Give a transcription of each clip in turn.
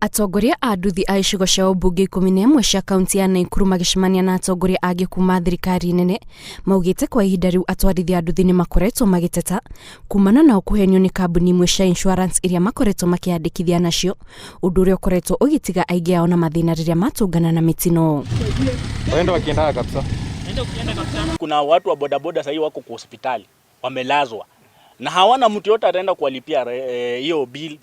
Atongoria a nduthi a icigo cia ũmbunge 11 cia kaunti ya Naikuru magĩcemania na atongoria angĩ kuma thirikari nene maugĩte kwa ihinda rĩu atwarithia a nduthi nĩ makoretwo magĩteta kumana nao kũhenio nĩ kambuni imwe cia insurance iria makoretwo makĩyandĩkithia nacio, ũndũ ũrĩa ũkoretwo ũgĩtiga aingĩ ao na mathĩna rĩrĩa matũngana na mĩtino. Waenda wakiendaga kabisa. Kuna watu wa bodaboda sahii wako kwa hospitali wamelazwa na hawana mtu yote ataenda kuwalipia hiyo bill,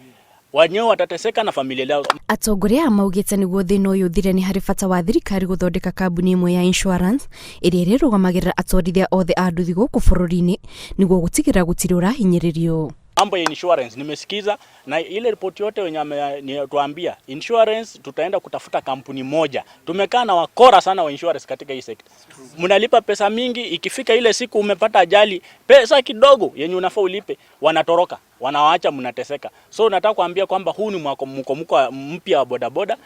wenyewe watateseka na familia yao. Atongoria aya maugĩte nĩguo thĩna ũyũ ũthire nĩ harĩ bata wa thirikari gũthondeka kambuni ĩmwe ya insurance ĩrĩa ĩrĩrũgamagĩrĩra atwarithia othe a nduthi gũkũ bũrũri-inĩ nĩguo gũtigĩrĩra gũtirĩ ũrahinyĩrĩrio. Mambo ya insurance nimesikiza, na ile ripoti yote wenye ametuambia insurance, tutaenda kutafuta kampuni moja. Tumekaa na wakora sana wa insurance katika hii sekta. Mnalipa pesa mingi, ikifika ile siku umepata ajali, pesa kidogo yenye unafaa ulipe, wanatoroka, wanawaacha mnateseka. So nataka kuambia kwamba huu ni mwako mko mpya wa bodaboda.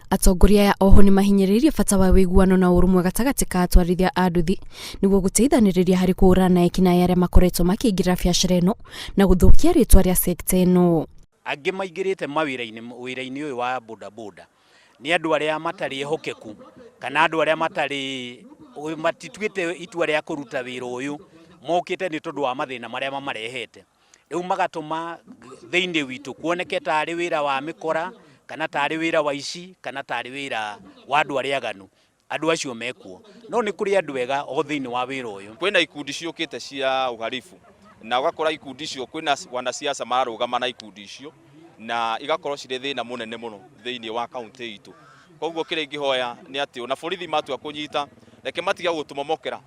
Atongoria aya oho nĩ mahinyĩrĩirie bata wa ũiguano na ũrũmwe gatagatĩ ka atwarithia a nduthi nĩguo gũteithanĩrĩria harĩ kũhũrana na ekinaĩ arĩa makoretwo makĩingĩra biacara ĩno na gũthũkia rĩtwa rĩa sekta ĩno. Angĩ maingĩrĩte mawĩra-inĩ wĩra-inĩ ũyũ wa bodaboda nĩ andũ arĩa matarĩ ehokeku kana andũ arĩa matarĩ matituĩte itua rĩa kũruta wĩra ũyũ, mokĩte nĩ tondũ wa mathĩna marĩa mamarehete. Rĩu magatũma thĩinĩ witũ kuoneke tarĩ wĩra wa mĩkora kana tarĩ wĩra wa ici kana tarĩ wĩra wa andũ arĩa aganu. Andũ acio mekuo, no nĩ kũrĩ andũ ega o thĩinĩ wa wĩra ũyũ. Kwĩna ikundi ciũkĩte cia uhalifu na ũgakora ikundi icio kwĩna wanasiasa mararũgama na ikundi icio na igakorwo cirĩ thĩna mũnene mũno thĩinĩ wa kaunti itũ. Koguo kĩrĩa ingĩhoya nĩ atĩ ona borithi matua kũnyita, reke matige gũtũmomokera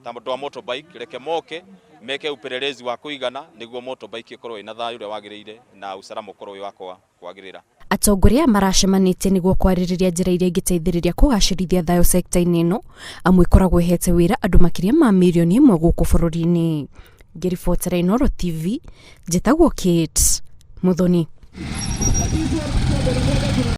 ta andũ a motorbike, reke moke meke upelelezi wa kũigana nĩguo motorbike ĩkorwo ĩna thayũ ũrĩa wagĩrĩire na usalama ũkorwo wĩ wa kwagĩrĩra. Atongoria aya maracemanĩtie nĩguo kwarĩrĩria njĩra iria ingĩteithĩrĩria kũgacĩrithia thayũ sekta-inĩ ĩno, amu ĩkoragwo ĩhete wĩra andũ makĩria ma mirioni 1 gũkũ bũrũri-inĩ. Ngĩribotera Inooro TV, njĩtagwo Kate Muthoni.